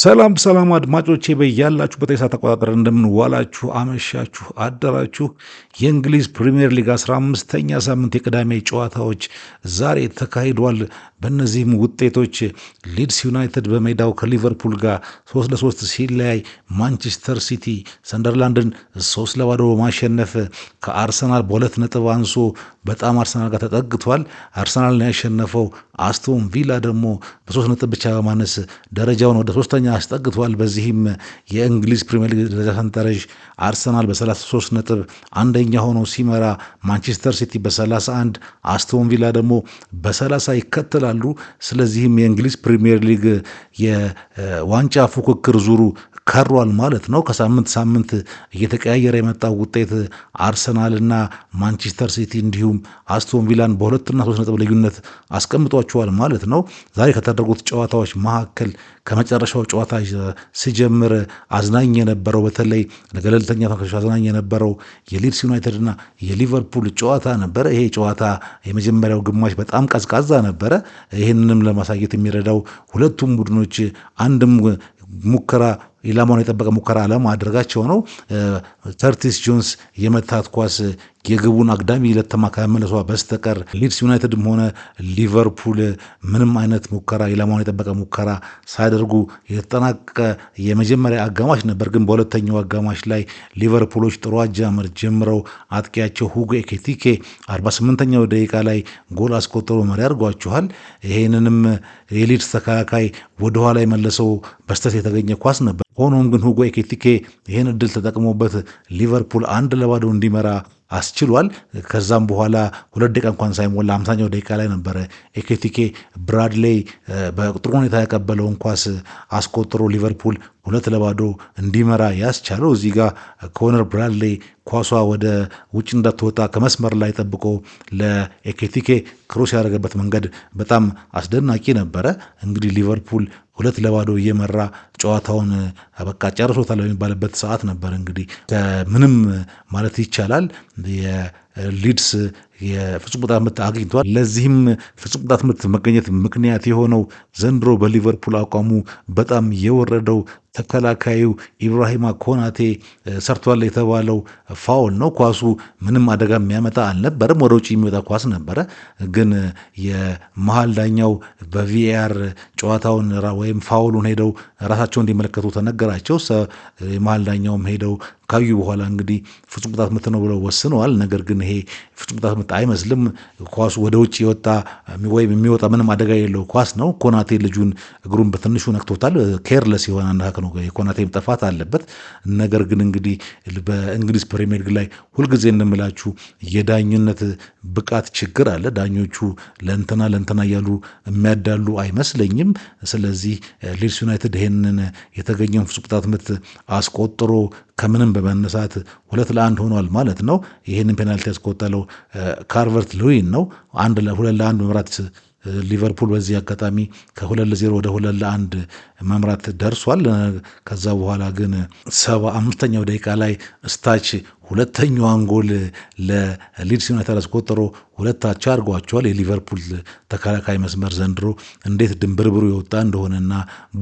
ሰላም ሰላም አድማጮቼ፣ በያላችሁበት የሰዓት አቆጣጠር እንደምን ዋላችሁ፣ አመሻችሁ፣ አደራችሁ። የእንግሊዝ ፕሪምየር ሊግ 15ኛ ሳምንት የቅዳሜ ጨዋታዎች ዛሬ ተካሂዷል። በእነዚህም ውጤቶች ሊድስ ዩናይትድ በሜዳው ከሊቨርፑል ጋር 3-3 ሲለያይ፣ ማንቸስተር ሲቲ ሰንደርላንድን 3-0 በማሸነፍ ከአርሰናል በ2 ነጥብ አንሶ በጣም አርሰናል ጋር ተጠግቷል። አርሰናልን ያሸነፈው አስቶን ቪላ ደግሞ በ3 ነጥብ ብቻ በማነስ ደረጃውን ወደ ሶስተኛ አስጠግቷል። በዚህም የእንግሊዝ ፕሪሚየር ሊግ ደረጃ ሰንጠረዥ አርሰናል በ33 ነጥብ አንደኛ ሆኖ ሲመራ፣ ማንቸስተር ሲቲ በ31፣ አስቶን ቪላ ደግሞ በ30 ይከተላሉ። ስለዚህም የእንግሊዝ ፕሪሚየር ሊግ የዋንጫ ፉክክር ዙሩ ከሯል ማለት ነው። ከሳምንት ሳምንት እየተቀያየረ የመጣው ውጤት አርሰናልና ማንቸስተር ሲቲ እንዲሁም አስቶን ቪላን በ2ና 3 ነጥብ ልዩነት አስቀምጧቸዋል ማለት ነው። ዛሬ ከተደረጉት ጨዋታዎች መካከል ከመጨረሻው ጨዋታ ሲጀምር አዝናኝ የነበረው፣ በተለይ ለገለልተኛ ተመልካቾች አዝናኝ የነበረው የሊድስ ዩናይትድ እና የሊቨርፑል ጨዋታ ነበረ። ይሄ ጨዋታ የመጀመሪያው ግማሽ በጣም ቀዝቃዛ ነበረ። ይህንንም ለማሳየት የሚረዳው ሁለቱም ቡድኖች አንድም ሙከራ፣ ኢላማውን የጠበቀ ሙከራ አለማድረጋቸው ነው። ከርቲስ ጆንስ የመታት ኳስ የግቡን አግዳሚ ለተማ ከመመለሷ በስተቀር ሊድስ ዩናይትድም ሆነ ሊቨርፑል ምንም አይነት ሙከራ፣ ኢላማውን የጠበቀ ሙከራ ሳያደርጉ የተጠናቀቀ የመጀመሪያ አጋማሽ ነበር። ግን በሁለተኛው አጋማሽ ላይ ሊቨርፑሎች ጥሩ አጀማመር ጀምረው አጥቂያቸው ሁጎ ኤኬቲኬ 48ኛው ደቂቃ ላይ ጎል አስቆጥሮ መሪ አድርጓቸዋል። ይሄንንም የሊድስ ተከላካይ ወደኋላ የመለሰው በስተት የተገኘ ኳስ ነበር። ሆኖም ግን ሁጎ ኤኬቲኬ ይህን እድል ተጠቅሞበት ሊቨርፑል 1-0 እንዲመራ አስችሏል። ከዛም በኋላ 2 ደቂቃ እንኳን ሳይሞላ 50ኛው ደቂቃ ላይ ነበረ ኤኬቲኬ ብራድሌይ በጥሩ ሁኔታ ያቀበለውን ኳስ አስቆጥሮ ሊቨርፑል 2-0 እንዲመራ ያስቻለው። እዚህ ጋር ኮነር ብራድሌይ ኳሷ ወደ ውጭ እንዳትወጣ ከመስመር ላይ ጠብቆ ለኤኬቲኬ cross ያደረገበት መንገድ በጣም አስደናቂ ነበረ። እንግዲህ ሊቨርፑል 2-0 እየመራ ጨዋታውን በቃ ጨርሶታል በሚባልበት ሰዓት ነበር እንግዲህ ምንም ማለት ይቻላል የሊድስ የፍጹም ቅጣት ምት አግኝቷል። ለዚህም ፍጹም ቅጣት ምት መገኘት ምክንያት የሆነው ዘንድሮ በሊቨርፑል አቋሙ በጣም የወረደው ተከላካዩ ኢብራሂማ ኮናቴ ሰርቷል የተባለው foul ነው። ኳሱ ምንም አደጋ የሚያመጣ አልነበረም። ወደ ውጭ የሚወጣ ኳስ ነበረ። ግን የመሀል ዳኛው በ VAR ጨዋታውን ወይም foul ኡን ሄደው ራሳቸው እንዲመለከቱ ተነገራቸው። የመሀል ዳኛውም ሄደው ካዩ በኋላ እንግዲህ ፍጹም ቅጣት ምት ነው ብለው ወስነዋል። ነገር ግን ይሄ ፍጹም ቅጣት ምት አይመስልም። ኳሱ ወደ ውጭ የወጣ ወይም የሚወጣ ምንም አደጋ የሌለው ኳስ ነው። ኮናቴ ልጁን እግሩን በትንሹ ነክቶታል። Careless የሆነ አነካክ ነው። የኮናቴም ጥፋት አለበት። ነገር ግን እንግዲህ በእንግሊዝ ፕሪሚየር ሊግ ላይ ሁልጊዜ እንደምላችሁ የዳኝነት ብቃት ችግር አለ። ዳኞቹ ለእንትና ለእንትና እያሉ የሚያዳሉ አይመስለኝም። ስለዚህ ሊድስ ዩናይትድ ይሄንን የተገኘውን ፍጹም ቅጣት ምት አስቆጥሮ ከምንም በመነሳት 2-1 ሆኗል ማለት ነው። ይህንን ፔናልቲ ያስቆጠለው ካልቨርት ሉዊን ነው። 2-1 መምራት ሊቨርፑል በዚህ አጋጣሚ ከ2-0 ወደ 2-1 መምራት ደርሷል። ከዛ በኋላ ግን 75ኛው ደቂቃ ላይ ስታች ሁለተኛዋን ጎል ለሊድስ ዩናይትድ አስቆጥሮ 2 አቻ አድርጓቸዋል። የሊቨርፑል ተከላካይ መስመር ዘንድሮ እንዴት ድንብርብሩ የወጣ እንደሆነና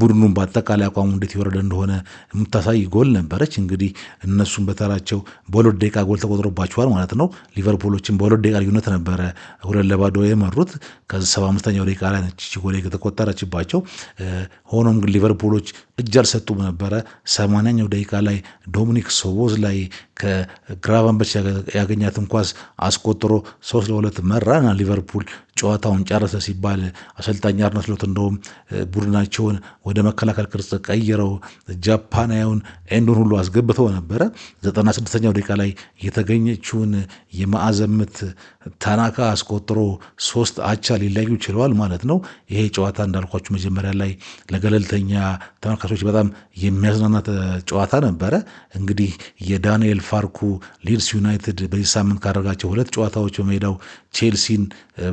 ቡድኑን በአጠቃላይ አቋሙ እንዴት የወረደ እንደሆነ የምታሳይ ጎል ነበረች። እንግዲህ እነሱም በተራቸው በ2 ደቂቃ ጎል ተቆጥሮባቸዋል ማለት ነው። ሊቨርፑሎችን በ2 ደቂቃ ልዩነት ነበረ 2-0 የመሩት። ከዚ 75ኛው ደቂቃ ላይ ነች ጎል የተቆጠረችባቸው። ሆኖም ግን ሊቨርፑሎች እጅ አልሰጡም ነበረ። 80ኛው ደቂቃ ላይ ዶሚኒክ ሶቦዝላይ ከግራቨንበርች ያገኛትን ኳስ አስቆጥሮ 3-2 መራና ሊቨርፑል ጨዋታውን ጨረሰ ሲባል አሰልጣኝ አርነ ስሎት እንደውም ቡድናቸውን ወደ መከላከል ቅርጽ ቀይረው ጃፓናዊውን ኤንዶን ሁሉ አስገብተው ነበረ። 96ኛው ደቂቃ ላይ የተገኘችውን የማዕዘን ምት ታናካ አስቆጥሮ 3 አቻ ሊለያዩ ችለዋል ማለት ነው። ይሄ ጨዋታ እንዳልኳችሁ መጀመሪያ ላይ ለገለልተኛ ተመልካቾች በጣም የሚያዝናና ጨዋታ ነበረ። እንግዲህ የዳንኤል ፋርኩ ሊድስ ዩናይትድ በዚህ ሳምንት ካደረጋቸው ሁለት ጨዋታዎች በሜዳው ቼልሲን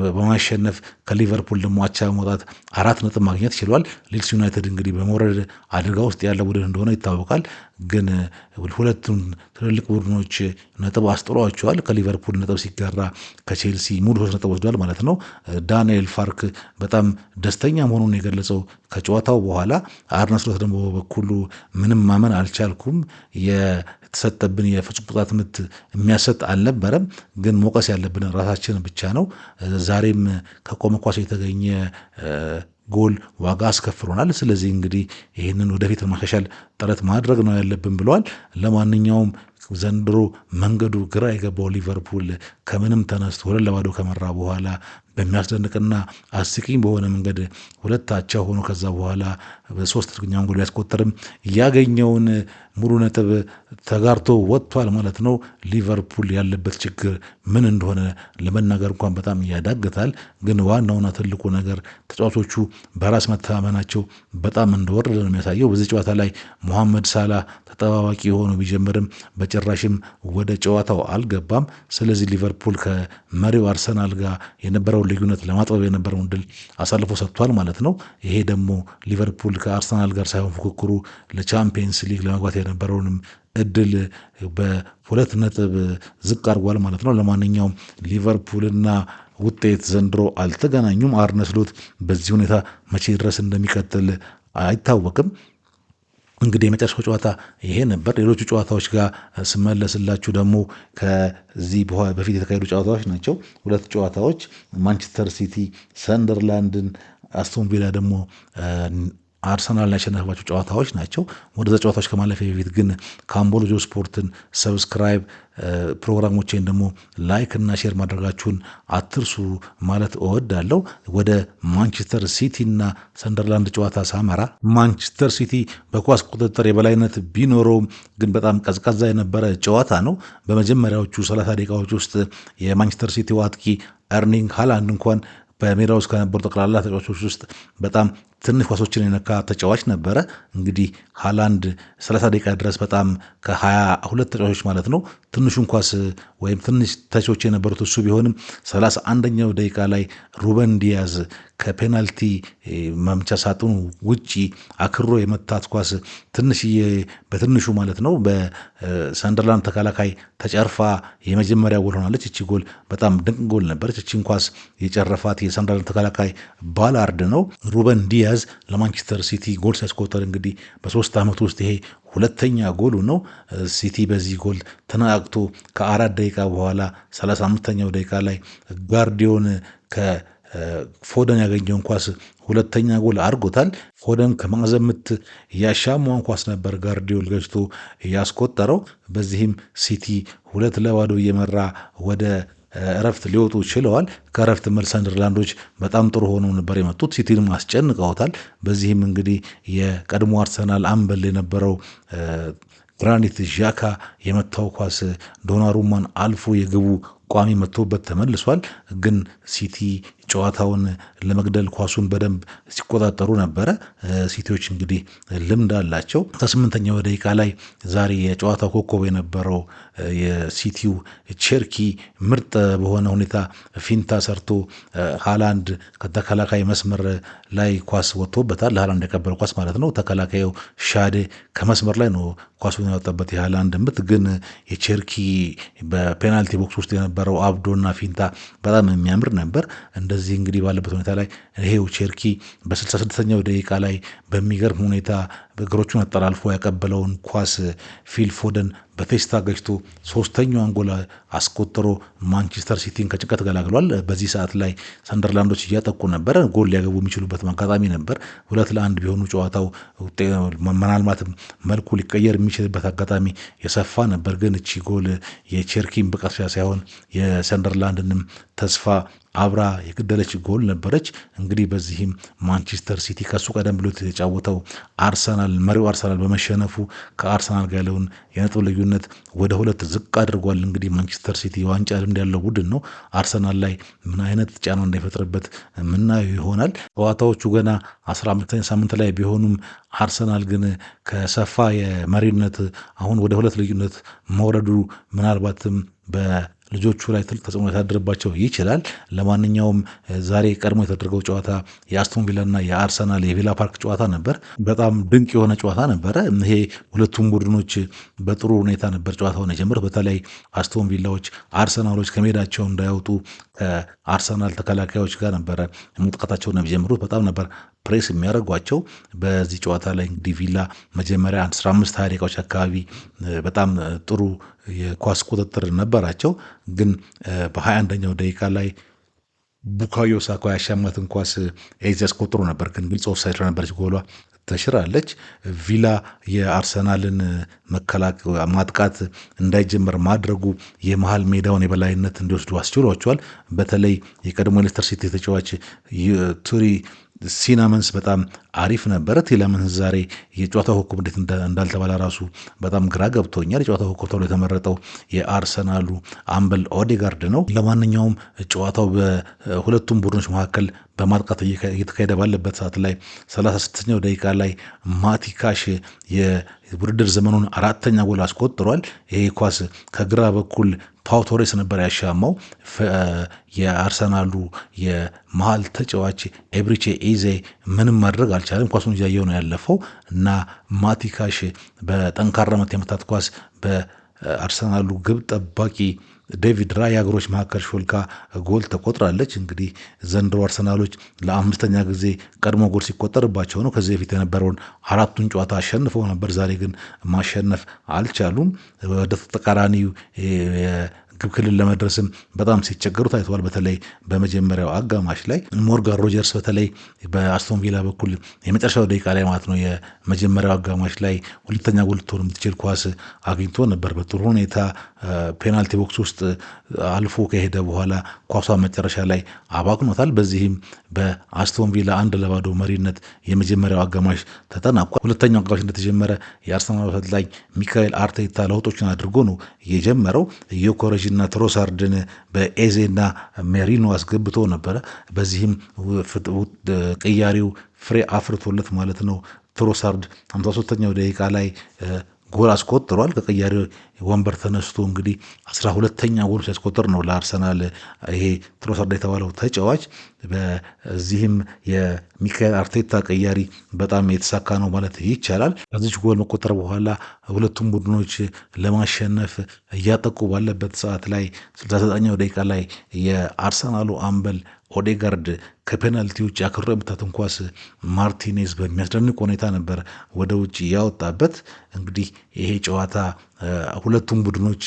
በማሸነፍ ከሊቨርፑል ደግሞ አቻ በመውጣት 4 ነጥብ ማግኘት ችሏል። ሊድስ ዩናይትድ እንግዲህ በመውረድ አደጋ ውስጥ ያለ ቡድን እንደሆነ ይታወቃል። ግን ሁለቱን ትልልቅ ቡድኖች ነጥብ አስጥሏቸዋል። ከሊቨርፑል ነጥብ ሲጋራ ከቼልሲ ሙሉ 3 ነጥብ ወስዷል ማለት ነው። ዳንኤል ፋርክ በጣም ደስተኛ መሆኑን የገለጸው ከጨዋታው በኋላ። አርነ ስሎት ደግሞ በበኩሉ ምንም ማመን አልቻልኩም፣ የተሰጠብን የፍጹም ቅጣት ምት የሚያሰጥ አልነበረም፣ ግን መውቀስ ያለብን ራሳችንን ብቻ ነው። ዛሬም ከቆመ ኳስ የተገኘ ጎል ዋጋ አስከፍሎናል። ስለዚህ እንግዲህ ይህንን ወደፊት ለማሻሻል ጥረት ማድረግ ነው ያለብን ብለዋል። ለማንኛውም ዘንድሮ መንገዱ ግራ የገባው ሊቨርፑል ከምንም ተነስቶ 2-0 ከመራ በኋላ በሚያስደንቅና አስቂኝ በሆነ መንገድ 2 አቻ ሆኖ ከዛ በኋላ በሶስተኛውን ጎል ቢያስቆጠርም ያገኘውን ሙሉ ነጥብ ተጋርቶ ወጥቷል ማለት ነው። ሊቨርፑል ያለበት ችግር ምን እንደሆነ ለመናገር እንኳን በጣም ያዳግታል። ግን ዋናውና ትልቁ ነገር ተጫዋቾቹ በራስ መተማመናቸው በጣም እንደወረደ ነው የሚያሳየው። በዚህ ጨዋታ ላይ ሞሐመድ ሳላ ተጠባባቂ ሆኖ ቢጀምርም በጭራሽም ወደ ጨዋታው አልገባም። ስለዚህ ሊቨርፑል ከመሪው አርሰናል ጋር የነበረውን ልዩነት ለማጥበብ የነበረውን ድል አሳልፎ ሰጥቷል ማለት ነው። ይሄ ደግሞ ሊቨርፑል ከአርሰናል ጋር ሳይሆን ፉክክሩ ለቻምፒየንስ ሊግ ለመግባት የነበረውንም እድል በ2 ነጥብ ዝቅ አድርጓል ማለት ነው። ለማንኛውም ሊቨርፑልና ውጤት ዘንድሮ አልተገናኙም። አርነ ስሎት በዚህ ሁኔታ መቼ ድረስ እንደሚቀጥል አይታወቅም። እንግዲህ የመጨረሻው ጨዋታ ይሄ ነበር። ሌሎቹ ጨዋታዎች ጋር ስመለስላችሁ ደግሞ ከዚህ በፊት የተካሄዱ ጨዋታዎች ናቸው። ሁለት ጨዋታዎች ማንቸስተር ሲቲ ሰንደርላንድን፣ አስቶን ቪላ ደግሞ አርሰናልን ያሸነፈባቸው ጨዋታዎች ናቸው። ወደዛ ጨዋታዎች ከማለፌ በፊት ግን ካምቦሎጆ ስፖርትን subscribe፣ ፕሮግራሞቼን ደግሞ like እና share ማድረጋችሁን አትርሱ ማለት እወዳለሁ። ወደ ማንቸስተር ሲቲ እና ሰንደርላንድ ጨዋታ ሳመራ ማንቸስተር ሲቲ በኳስ ቁጥጥር የበላይነት ቢኖረውም ግን በጣም ቀዝቃዛ የነበረ ጨዋታ ነው። በመጀመሪያዎቹ 30 ደቂቃዎች ውስጥ የማንቸስተር ሲቲው አጥቂ ኤርሊንግ ሃላንድ እንኳን በሜዳ ውስጥ ከነበሩ ጠቅላላ ተጫዋቾች ውስጥ በጣም ትንሽ ኳሶችን የነካ ተጫዋች ነበረ። እንግዲህ ሃላንድ 30 ደቂቃ ድረስ በጣም ከ22 ተጫዋቾች ማለት ነው ትንሹን ኳስ ወይም ትንሽ touch ኦች የነበሩት እሱ ቢሆንም 31ኛው ደቂቃ ላይ ሩበን ዲያዝ ከፔናልቲ መምቻ ሳጥኑ ውጪ አክሮ የመታት ኳስ ትንሽዬ በትንሹ ማለት ነው በሰንደርላንድ ተከላካይ ተጨርፋ የመጀመሪያ ጎል ሆናለች። እቺ ጎል በጣም ድንቅ ጎል ነበረች። እቺን ኳስ የጨረፋት የሰንደርላንድ ተከላካይ ባላርድ ነው። ሩበን ዲያዝ ለማንቸስተር ሲቲ ጎል ሲያስቆጠር እንግዲህ በ3 ዓመት ውስጥ ይሄ ሁለተኛ ጎሉ ነው። ሲቲ በዚህ ጎል ተነቃቅቶ ከ4 ደቂቃ በኋላ 35ኛው ደቂቃ ላይ ጋርዲዮን ከፎደን ያገኘውን ኳስ ሁለተኛ ጎል አድርጎታል። ፎደን ከማዕዘን ምት ያሻማውን ኳስ ነበር ጋርዲዮል ገጭቶ ያስቆጠረው። በዚህም ሲቲ 2-0 እየመራ ወደ እረፍት ሊወጡ ችለዋል። ከእረፍት መልስ ሰንደርላንዶች በጣም ጥሩ ሆነው ነበር የመጡት። ሲቲንም አስጨንቀውታል። በዚህም እንግዲህ የቀድሞ አርሰናል አምበል የነበረው ግራኒት ዣካ የመታው ኳስ ዶናሩማን አልፎ የግቡ ቋሚ መጥቶበት ተመልሷል። ግን ሲቲ ጨዋታውን ለመግደል ኳሱን በደንብ ሲቆጣጠሩ ነበረ። ሲቲዎች እንግዲህ ልምድ አላቸው። ከ8ኛው ደቂቃ ላይ ዛሬ የጨዋታው ኮከብ የነበረው የሲቲው ቼርኪ ምርጥ በሆነ ሁኔታ ፊንታ ሰርቶ ሃላንድ ከተከላካይ መስመር ላይ ኳስ ወጥቶበታል። ለሃላንድ ያቀበለው ኳስ ማለት ነው። ተከላካዩ ሻዴ ከመስመር ላይ ነው ኳሱን ያወጣበት የሃላንድ ምት። ግን የቼርኪ በ penalty box ውስጥ የነበረው አብዶና ፊንታ በጣም የሚያምር ነበር። እንደዚህ እንግዲህ ባለበት ሁኔታ ላይ ይሄው ቼርኪ በ66ኛው ደቂቃ ላይ በሚገርም ሁኔታ እግሮቹን አጠላልፎ ያቀበለውን ኳስ ፊል ፎደን በቴስታ ገጭቶ ሶስተኛዋን ጎል አስቆጥሮ ማንቸስተር ሲቲን ከጭንቀት ገላግሏል። በዚህ ሰዓት ላይ ሰንደርላንዶች እያጠቁ ነበረ። ጎል ሊያገቡ የሚችሉበት አጋጣሚ ነበር። 2-1 ቢሆኑ ጨዋታው ምናልባትም መልኩ ሊቀየር የሚችልበት አጋጣሚ የሰፋ ነበር። ግን እቺ ጎል የቼርኪን ብቃት ሳይሆን የሰንደርላንድንም ተስፋ አብራ የገደለች ጎል ነበረች። እንግዲህ በዚህም ማንቸስተር ሲቲ ከሱ ቀደም ብሎ የተጫወተው አርሰናል፣ መሪው አርሰናል በመሸነፉ ከአርሰናል ጋር ያለውን የነጥብ ልዩነት ወደ 2 ዝቅ አድርጓል። እንግዲህ ማንቸስተር ሲቲ የዋንጫ ልምድ ያለው ቡድን ነው። አርሰናል ላይ ምን አይነት ጫና እንዳይፈጥርበት ምናየው ይሆናል። ጨዋታዎቹ ገና 15ኛ ሳምንት ላይ ቢሆኑም አርሰናል ግን ከሰፋ የመሪነት አሁን ወደ 2 ልዩነት መውረዱ ምናልባትም ልጆቹ ላይ ትልቅ ተጽዕኖ ሊያሳድርባቸው ይችላል። ለማንኛውም ዛሬ ቀድሞ የተደረገው ጨዋታ የአስቶን ቪላና የአርሰናል የቪላ ፓርክ ጨዋታ ነበር። በጣም ድንቅ የሆነ ጨዋታ ነበረ። ይሄ ሁለቱም ቡድኖች በጥሩ ሁኔታ ነበር ጨዋታውን የጀመሩት። በተለይ አስቶን ቪላዎች አርሰናሎች ከሜዳቸው እንዳይወጡ ከአርሰናል ተከላካዮች ጋር ነበረ ማጥቃታቸውን የሚጀምሩት። በጣም ነበር ፕሬስ የሚያደርጓቸው። በዚህ ጨዋታ ላይ እንግዲህ ቪላ መጀመሪያ 15 20 ደቂቃዎች አካባቢ በጣም ጥሩ የኳስ ቁጥጥር ነበራቸው። ግን በ21ኛው ደቂቃ ላይ ቡካዮ ሳካ ያሻማትን ኳስ ኤዜ አስቆጥሮ ነበር። ግን ግልጽ ኦፍሳይድ ነበረች፣ ጎሏ ተሽራለች። ቪላ የአርሰናልን መከላከል ማጥቃት እንዳይጀመር ማድረጉ የመሀል ሜዳውን የበላይነት እንዲወስዱ አስችሏቸዋል። በተለይ የቀድሞ ሌስተር ሲቲ ተጫዋች ዩሪ ቲለማንስ በጣም አሪፍ ነበረ። ቲለማንስ ዛሬ የጨዋታው ኮከብ እንዴት እንዳልተባለ ራሱ በጣም ግራ ገብቶኛል። የጨዋታው ኮከብ ተብሎ የተመረጠው የአርሰናሉ አምበል ኦዴጋርድ ነው። ለማንኛውም ጨዋታው በሁለቱም ቡድኖች መካከል በማጥቃት እየተካሄደ ባለበት ሰዓት ላይ 36ኛው ደቂቃ ላይ ማቲ ካሽ የውድድር ዘመኑን 4ኛ ጎል አስቆጥሯል። ይሄ ኳስ ከግራ በኩል ፓው ቶሬስ ነበር ያሻማው። የአርሰናሉ የመሀል ተጫዋች ኤብሪቼ ኢዜ ምንም ማድረግ አልቻለም። ኳሱን እያየው ነው ያለፈው እና ማቲ ካሽ በጠንካራ መት የመታት ኳስ በአርሰናሉ ግብ ጠባቂ ዴቪድ ራያ እግሮች መካከል ሾልካ ጎል ተቆጥራለች። እንግዲህ ዘንድሮ አርሰናሎች ለአምስተኛ ጊዜ ቀድሞ ጎል ሲቆጠርባቸው ነው። ከዚህ በፊት የነበረውን 4ቱን ጨዋታ አሸንፈው ነበር። ዛሬ ግን ማሸነፍ አልቻሉም። ወደ ተቃራኒው ግብ ክልል ለመድረስም በጣም ሲቸገሩ ታይተዋል። በተለይ በመጀመሪያው አጋማሽ ላይ ሞርጋን ሮጀርስ በተለይ በአስቶን ቪላ በኩል የመጨረሻው ደቂቃ ላይ ማለት ነው የመጀመሪያው አጋማሽ ላይ ሁለተኛ ጎል ልትሆን የምትችል ኳስ አግኝቶ ነበር። በጥሩ ሁኔታ penalty box ውስጥ አልፎ ከሄደ በኋላ ኳሷ መጨረሻ ላይ አባክኖታል። በዚህም በአስቶን ቪላ 1-0 መሪነት የመጀመሪያው አጋማሽ ተጠናቋል። ሁለተኛው አጋማሽ እንደተጀመረ የአርሰናል አሰልጣኝ ሚካኤል አርቴታ ለውጦችን አድርጎ ነው የጀመረው። ዮኬሬሽና ትሮሳርድን በኤዜና ሜሪኖ አስገብቶ ነበረ። በዚህም ቅያሬው ፍሬ አፍርቶለት ማለት ነው። ትሮሳርድ 53ኛው ደቂቃ ላይ ጎል አስቆጥሯል። ከቅያሬ ወንበር ተነስቶ እንግዲህ 12ኛ ጎል ሲያስቆጥር ነው ለአርሰናል ይሄ ትሮሳርድ የተባለው ተጫዋች። በዚህም የሚካኤል አርቴታ ቅያሪ በጣም የተሳካ ነው ማለት ይቻላል። ከዚች ጎል መቆጠር በኋላ ሁለቱም ቡድኖች ለማሸነፍ እያጠቁ ባለበት ሰዓት ላይ 69ኛው ደቂቃ ላይ የአርሰናሉ አምበል ኦዴጋርድ ከፔናልቲ ውጭ አክሮ የመታትን ኳስ ማርቲኔዝ በሚያስደንቅ ሁኔታ ነበር ወደ ውጭ ያወጣበት። እንግዲህ ይሄ ጨዋታ ሁለቱም ቡድኖች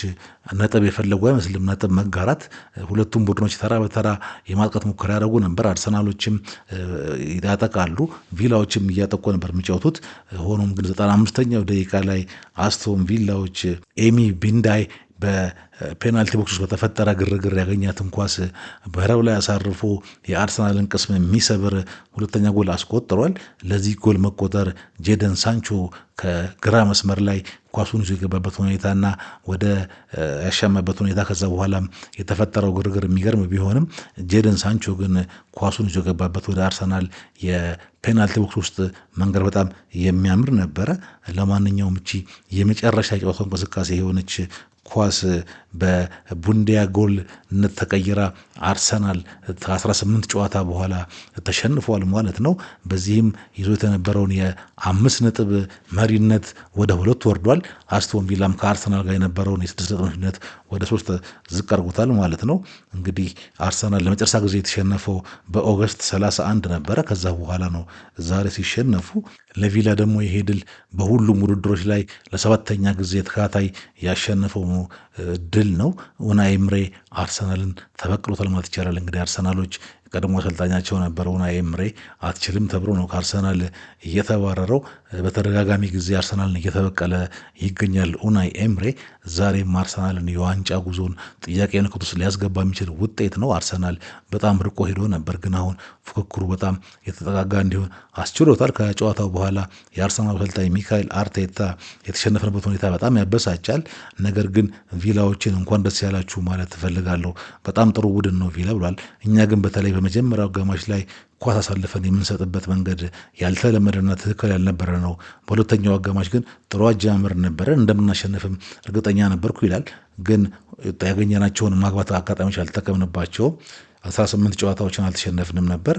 ነጥብ የፈለጉ አይመስልም፣ ነጥብ መጋራት። ሁለቱም ቡድኖች ተራ በተራ የማጥቃት ሙከራ ያደረጉ ነበር። አርሰናሎችም ያጠቃሉ፣ ቪላዎችም እያጠቁ ነበር የሚጫወቱት። ሆኖም ግን 95ኛው ደቂቃ ላይ አስቶን ቪላዎች ኤሚ ቢንዳይ በ penalty box ውስጥ በተፈጠረ ግርግር ያገኛትን ኳስ በረብ ላይ አሳርፎ የአርሰናልን ቅስም የሚሰብር ሁለተኛ ጎል አስቆጥሯል። ለዚህ ጎል መቆጠር ጄደን ሳንቾ ከግራ መስመር ላይ ኳሱን ይዞ የገባበት ሁኔታና ወደ ያሻማበት ሁኔታ ከዛ በኋላም የተፈጠረው ግርግር የሚገርም ቢሆንም ጄደን ሳንቾ ግን ኳሱን ይዞ የገባበት ወደ አርሰናል የ penalty box ውስጥ መንገድ በጣም የሚያምር ነበረ። ለማንኛውም እቺ የመጨረሻ የጨዋታው እንቅስቃሴ የሆነች ኳስ በቡንዲያ ጎልነት ተቀይራ አርሰናል ከ18 ጨዋታ በኋላ ተሸንፏል ማለት ነው። በዚህም ይዞት የነበረውን የ5 ነጥብ መሪነት ወደ 2 ወርዷል። አስቶን ቪላም ከአርሰናል ጋር የነበረውን የ6 ነጥብ ልዩነት ወደ 3 ዝቅ አድርጎታል ማለት ነው። እንግዲህ አርሰናል ለመጨረሻ ጊዜ የተሸነፈው በ August 31 ነበረ። ከዛ በኋላ ነው ዛሬ ሲሸነፉ። ለቪላ ደግሞ ይሄ ድል በሁሉም ውድድሮች ላይ ለሰባተኛ ጊዜ ተከታታይ ያሸነፈው ድል ነው። ኡናይ ኤምሬ አርሰናልን ተበቅሎታል ማለት ይቻላል። እንግዲህ አርሰናሎች ቀድሞ አሰልጣኛቸው ነበር ኡናይ ኤምሬ አትችልም ተብሎ ነው ከአርሰናል እየተባረረው። በተደጋጋሚ ጊዜ አርሰናልን እየተበቀለ ይገኛል ኡናይ ኤምሬ። ዛሬም አርሰናልን የዋንጫ ጉዞን ጥያቄ ምልክት ውስጥ ሊያስገባ የሚችል ውጤት ነው። አርሰናል በጣም ርቆ ሄዶ ነበር፣ ግን አሁን ፉክክሩ በጣም የተጠጋጋ እንዲሆን አስችሎታል። ከጨዋታው በኋላ የአርሰናል አሰልጣኝ ሚካኤል አርቴታ የተሸነፍንበት ሁኔታ በጣም ያበሳጫል፣ ነገር ግን ቪላዎችን እንኳን ደስ ያላችሁ ማለት እፈልጋለሁ። በጣም ጥሩ ቡድን ነው ቪላ ብሏል። እኛ ግን በተለይ በመጀመሪያው አጋማሽ ላይ ኳስ አሳልፈን የምንሰጥበት መንገድ ያልተለመደና ትክክል ያልነበረ ነው። በሁለተኛው አጋማሽ ግን ጥሩ አጀማመር ነበረ፣ እንደምናሸንፍም እርግጠኛ ነበርኩ ይላል። ግን ያገኘናቸውን ማግባት አጋጣሚዎች አልተጠቀምንባቸውም። 18 ጨዋታዎችን አልተሸነፍንም ነበር፣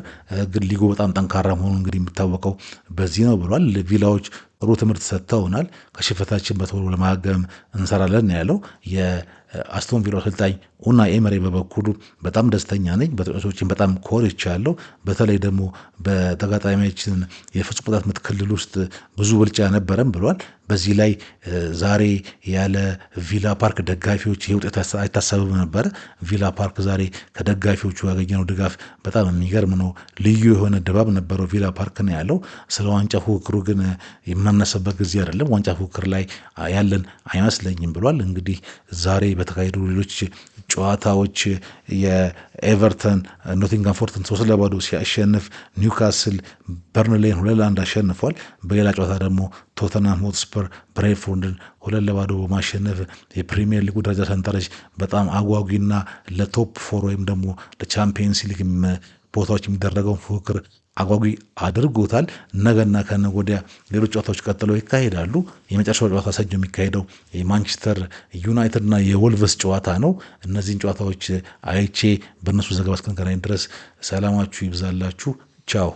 ግን ሊጉ በጣም ጠንካራ መሆኑ እንግዲህ የሚታወቀው በዚህ ነው ብሏል። ቪላዎች ጥሩ ትምህርት ሰጥተውናል። ከሽንፈታችን በቶሎ ለማገገም እንሰራለን ያለው የአስቶን ቪላ አሰልጣኝ ኡናይ ኤመሪ በበኩሉ በጣም ደስተኛ ነኝ፣ በተጫዋቾችን በጣም ኮርቻለሁ። በተለይ ደግሞ በተጋጣሚያችን የፍጹም ቅጣት ምት ክልል ውስጥ ብዙ ብልጫ ነበረን ብሏል። በዚህ ላይ ዛሬ ያለ ቪላ ፓርክ ደጋፊዎች ይህ ውጤት አይታሰብም ነበረ። ቪላ ፓርክ ዛሬ ከደጋፊዎቹ ያገኘነው ድጋፍ በጣም የሚገርም ነው። ልዩ የሆነ ድባብ ነበረው ቪላ ፓርክ ነው ያለው። ስለ ዋንጫ ፉክክሩ ግን የማናሰበት ጊዜ አይደለም። ዋንጫ ፉክክር ላይ ያለን አይመስለኝም ብሏል። እንግዲህ ዛሬ በተካሄዱ ሌሎች ጨዋታዎች የኤቨርተን ኖቲንጋም ፎረስትን 3-0 ሲያሸንፍ ኒውካስል በርንሌን 2-1 አሸንፏል። በሌላ ጨዋታ ደግሞ ቶተንሃም ሆትስፐር ብሬንትፎርድን 2-0 በማሸነፍ የፕሪሚየር ሊጉ ደረጃ ሰንጠረዥ በጣም አጓጊና ለ top four ወይም ደግሞ ለቻምፒየንስ ሊግ ቦታዎች የሚደረገውን ፉክክር አጓጊ አድርጎታል። ነገና ከነገ ወዲያ ሌሎች ጨዋታዎች ቀጥለው ይካሄዳሉ። የመጨረሻው ጨዋታ ሰኞ የሚካሄደው የማንቸስተር ዩናይትድ እና የወልቭስ ጨዋታ ነው። እነዚህን ጨዋታዎች አይቼ በእነሱ ዘገባ እስክንገናኝ ድረስ ሰላማችሁ ይብዛላችሁ። ቻው።